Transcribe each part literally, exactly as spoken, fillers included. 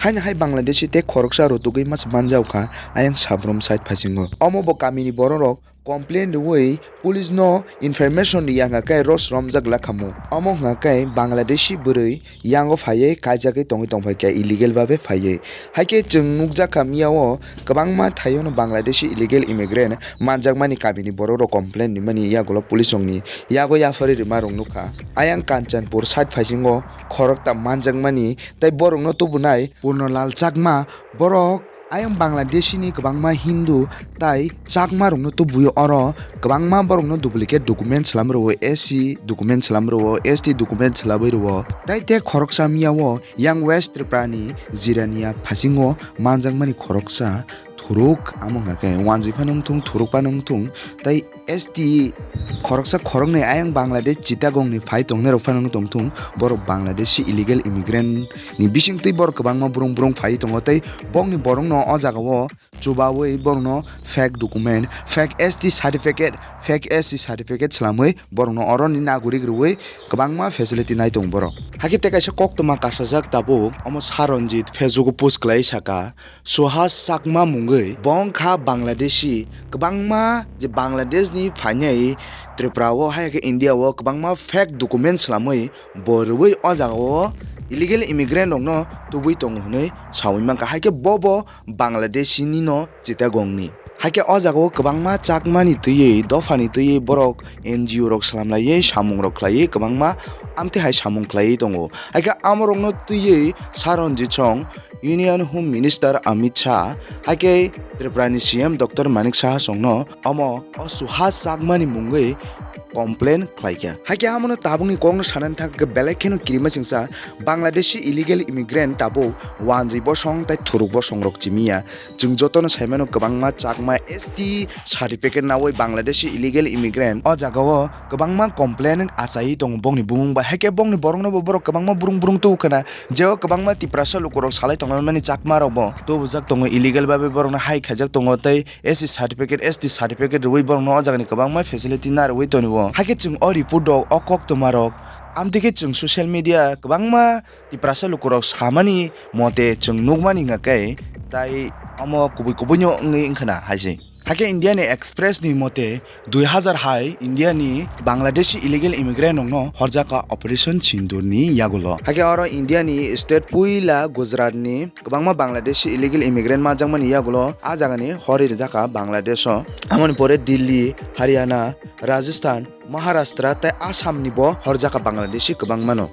Haino hai Bangladeshi tei khoroksa rwtugwi masa manjao kha ayang Sabrum side phasingo. Omo bo kamini bororok complain rwui police no information riya hwnkha khe ros romjak lakhamu. Omo hwnkha khe Bangladeshi bwrwi yango phaiwi kaijagwi tongwi tongphai kha illegal babe phaiwi. Haikhe chwng nukjakha miyao kwbangma thaiono Bangladeshi illegal immigrant manjakmani kamini bororok complain rimani yagulo police rokni yago yapharwi rwma rok nukha. Ayang Kanchanpur side phaisingo khorokta manjakmani tei borokno tubunai Purnalal Chakma, borok ayang Bangladeshi ni kwbangma Hindu tai Chakma rokno tubui oro kwbangma borokno duplicate document swlam rwo, S C document swlam rwo, S T document swlabwi rwo. Tai te khoroksa miyao yang West Tripura ni Jirania phasingo manjakmani khoroksa thuruk amo hwnkha khe wanjwi phano wngthung, thuruk phano wngthung, tai S T khoroksa khoroknwi ayang Bangladesh Chittagong ni phai tongnai rok phano wngtong thung, borok Bangladeshi illegal immigrant ni bisingtwi borok kwbangma brung brung phai tongo tei bokni borokno o jagao chubawi borokno fake document, fake S T certificate, fake S C certificate swlamwi borokno oroni nagorik rwui kwbangma facility nai tongo borok. Hakhe tei kaisa koktwma kasajak tabuk omo Saranjit Facebook o post khlai saka, Suhas Chakma mungwi bo wngkha Bangladeshi, kwbangma je Bangladesh ni phainai Tripura o hai khe India o kwbangma fake document swlamwi bo rwui o jaga o illegal immigrant rokno tubui tongo hwnwi saui mankha, hai khe bo bo Bangladeshi ni no Chittagong ni. Hai khe o jaga o kwbangma Chakma ni twiwi, dopha ni twiwi borok N G O rok swlam laiwi samung rok khlaiwi kwbangma amtwi hai samung khlaiwi tongo. Hai khe amo rokno twiwi Saranjit song Union Home Minister Amit Shah, hai khe Tripura ni C M Doctor Manik Saha songno omo o Suhas Chakma ni mungwi complain khlai kha. Hai khe amono tabukni kokno sanani thang khe belai kheno kirima chwngsa Bangladeshi illegal immigrant tabuk wanjwi bosong tai thuruk bosong rok chimiya. Chwng jotono saimano kwbangma Chakma S T certificate nawi Bangladeshi illegal immigrant o jagao kwbangma complain achaiwi tongo bongni bumung bai. Hai khe bongni borokno bo borok kwbangma brung brung tubu khna. Jeo kwbangma Tiprasa lukurok salai tongnani Chakma rokbo tubujak tongo, illegal babe borokno hai khaijak tongo tei S C certificate, S T certificate rwui borokno o jagani kwbangma facility narwui tongo. Hai khe chwng o report rok, o koktwma rok amtwi khe chwng social media kwbangma Tiprasa lukurok samani mote chwng nukmani hwnkha khe tai omo kubui kubuino wngwi wngkhana hai se. Hakhe India ni Express ni mote dui hazar hai India ni Bangladeshi illegal immigrant rokno horjaka Operation Sindoor ni yagulo. Hakhe oro India ni state puila Gujarat ni kwbangma Bangladeshi illegal immigrant manjakmani yagulo a jagani hor rijaka Bangladesh o. Amoni pore Delhi, Haryana, Rajasthan, Maharashtra tei Assam ni bo horjaka Bangladeshi kwbangmano.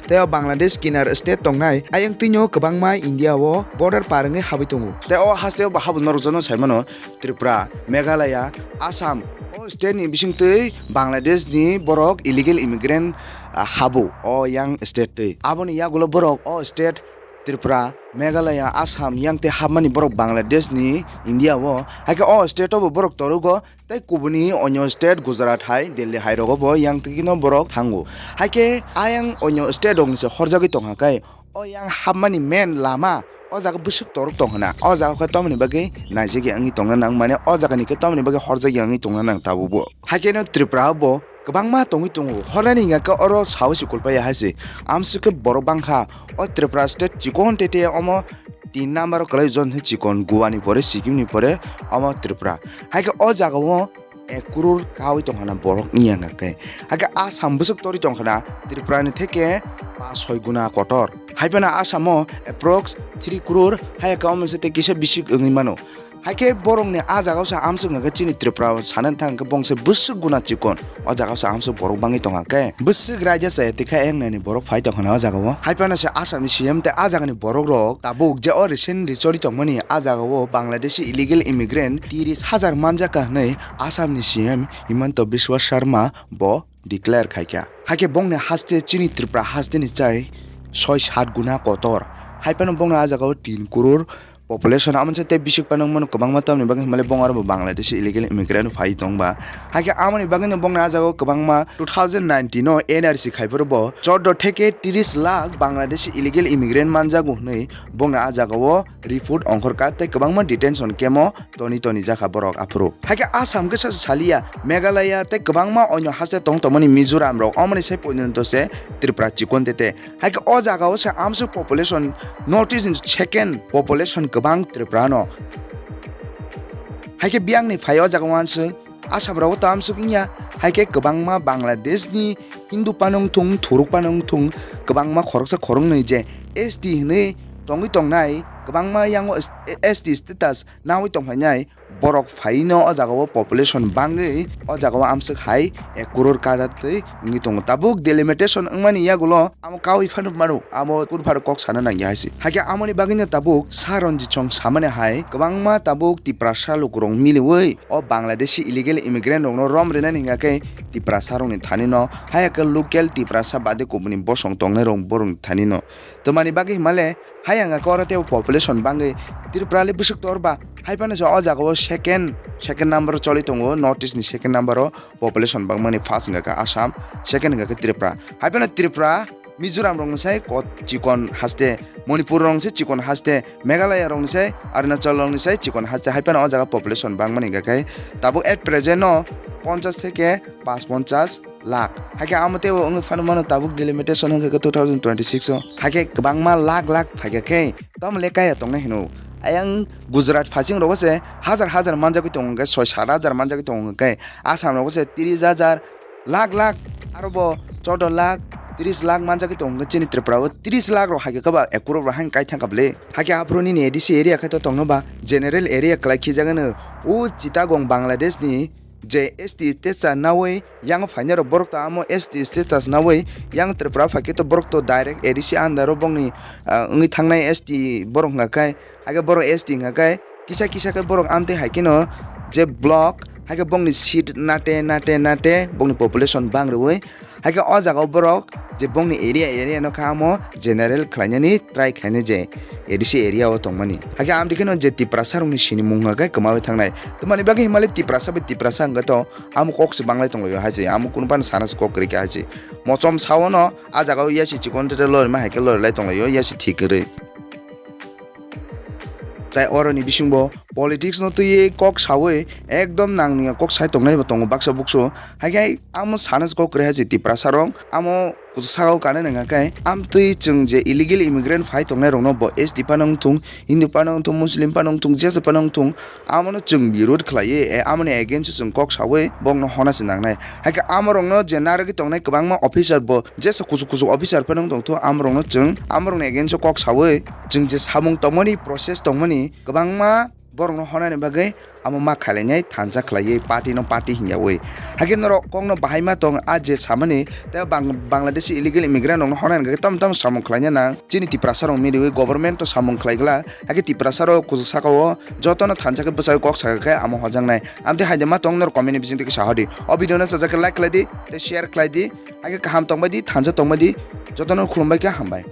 Tei o Bangladesh kinar state tongnai ayang twino kwbangma India o border par wngwi habwi tongo. Tei o haste o bo habwi norokjakno saimano Tripura, Meghalaya, Assam o state ni bisingtwi Bangladesh ni borok illegal immigrant, ah, habo o yang state twi. Aboni yagulo borok o state Tripura, Meghalaya, Assam yang tei hapmani borok Bangladesh ni India o. Hai khe o state o bo borok torugo. Tei kubuni onyo state Gujarat hai Delhi hai rogo bo yang twi no borok thango. Hai khe ayang onyo state rok ni se horjagwi tongkha khe o yang hapmani main lama o jaga bwswk torok tong hwna. O jaga khe tomoni bagwi naijagwi wngwi tongna nang, mane o jaga ni khe tomoni bagwi horjagwi wngwi tongna nang tabuk bo. Hai khe no Tripura o bo kwbangma tongwi tongo. Hornani hwnkha khe oro saui se kulpaya hai se. Amswk khe borok bangkha o Tripura state chikon tete omo tin number o kwlai jon se chikon Goa ni pore, Sikkim ni pore omo Tripura. Hai khe o jaga o ek kurur kaui tongkhana borok wngya hwnkha khe. Hakhe Assam bwswk torwi tongkhana Tripura ni theke pas soi guna kotor. Hai phano Assam o approx three kurur hai khe omo se tei kisa bisik wngwi mano. Hai khe borok ni a jaga o se amswk hwnkha khe chini Tripura o sanani thang khe bongse bwswk guna chikon. O jaga o se amswk borok bangwi tongkha khe bwswk raida chaya tikha eng nani borok phai tongkhana o jaga o. Hai phano se Assam ni C M tei a jaga ni borok rok tabuk je o recent richori tongmani a jaga o Bangladeshi illegal immigrant tiris hajar manjakha hwnwi Assam ni C M Himanta Biswa Sarma bo declare khaikha. Hakhe bongni haste chini Tripura haste ni chai soi sat guna kotor. Hai phano bongni a jaga o tin kurur Population amoni se tei bisik panwng mano kwbangma, tamoni bagwi hinmale bong aro bo Bangladeshi illegal immigrant phai tong ba. Haikhe amoni bagwino bongni ah jagao kwbangma two thousand nineteen o N R C khai phuru bo chordo theke tris lakh Bangladeshi illegal immigrant manjago hwnwi bongni ah jagao report ongkhorkha tei kwbangma detention camp o toni toni jakha borok aphuru. Haikhe Assam khe sacha saliya, Meghalaya tei kwbangma onyo haste tong tongmani Mizoram rok, omoni sai poinonto se Tripura chikon tete. Haikhe o jagao se amsuk population, North East ni second population kwbang Tripura no. Haikhe biyangni phai o jaga wansuk Assam rogo to amsuk wngya, haikhe kwbangma Bangladesh ni Hindu panwng thung, Thuruk panwng thung, kwbangma khoroksa khoroknwi je S T hwnwi tongwi tongnai, kwbangma yango S T status nawi tongphainai borok phaino o jagao population bangwi o jagao amsuk hai ek crore kadatwi wngwi tongo. Tabuk delimitation wngmani yagulo amo kawi phano mano, amo kurphar kok sana nangya hai se. Haikhe amoni bagwino tabuk Sir Ranjit Song samani hai kwbangma tabuk Tiprasa lukurok miliwi o Bangladeshi illegal immigrant rokno rom rinani hingkha khe Tiprasa rokni thani no, haya khe local Tiprasa bade kubuni bosong tongnai rok borokni thani no. Twmani bagwi himale, hai ang khe oro tei population bangwi Tripura le bwswk tor ba, hai phano se o jaga o second, second number o choli tongo, North East ni second number o population bangmani first wngkha khe Assam, second wngkha khe Tripura. Hai phano Tripura, Mizoram rok ni sai kot chikon haste, Manipur rok ni sai chikon haste, Meghalaya rok ni sai, Arunachal rok ni sai chikon haste, hai phano o jaga population bangmani hingkha khe tabuk at present no ponchash theke pach ponchash lakh. Haikhe amo teibo wngwi phano mano tabuk delimitation wngkha khe two thousand twenty-six o. Haikhe kwbangma lakh lakh phaikha khe tamo le kaya tongnai hino. Ayang Gujarat phasing rogo se hajar hajar manjagwi tongo hwnkhe, soi sat hajar manjagwi tongo hwnkhe, Assam rogo se tris hajar, lakh lakh, aro bo chordo lakh, tris lakh manjagwi tongo hwnkhe, chini Tripura o tris lakh rok haikhe kwba ek crore rok haino kai thangkha bwle. Haikhe aphuru nini A D C area khai to tongno ba, general area kwlai khijagano, o Chittagong Bangladesh ni je S T status nawi yang phainai rok borok to amo S T status nawi yang Tripura phaikhe to borok to direct A D C under o bongni, ah, wngwi thangnai S T borok hwnka khe, haikhe borok S T hwnka khe kisa kisa khe borok amtwi hai kheno je block haikhe bongni seat nate nate nate bongni population bang rwui Haikhe o jaga o borok je bongni area, area no kha amo general khlainani try khainai je A D C area o tongmani. Haikhe amtwi kheno je Tiprasa rokni sinimung hwnkha khe kwmawi thangnai. Tamoni bagwi himale Tiprasa bai Tiprasa hwnkha to amo kok se banglai tonglaio hai se, amo kunu phano sana se kok kwrwi kha hai se. Mochom sao no a jaga o yasi chikon tete lorima hai khe lorilai tonglaio yasi thik kwrwi. Tai oroni bisingo politics no twiwi kok sawi ekdom nangniya kok sai tongnai bo tongo baksa buksu. Haikhe amo sana se kok kwrwi hai se Tiprasa rok amo saka o kanai nangkha khe amtwi chwng je illegal immigrant phai tongnai rokno bo S T phano wngthung, Hindu phano wngthung, Muslim phano wngthung, jesa phano wngthung, amono chwng birod khlaiwi, e, amoni against o chwng kok sawi bokno hona se nangnai. Haikhe amorokno je narwgwi tongnai kwbangma officer bo jesa kuchuk kuchuk officer phano wng tongthu, amorokno chwng amorokni against o kok sawi chwng je samung tongmani process tongmani kwbangma borokno honani bagwi amo ma khailainai thansa khlaiwi party no party hingyawi. Haikhe norok kokno bahai ma tong a je samani tei Bang-, Bangladeshi illegal immigrant rokno honani bagwi tamo tamo samung khlaina nang chini Tiprasa rok miriwi government to samung khlai glak. Haikhe Tiprasa rok kuchuk saka o jotono thansa khe bwsai kok saka khe amo hojaknai. Amtwi hai de ma tong norok comment ni bisingtwi khe sa hodi. O video no chajak khe like khlai di tei share khlai di. Haikhe kaham tongbai di, thansa tongbai di. Jotono khulumbai khe hambai.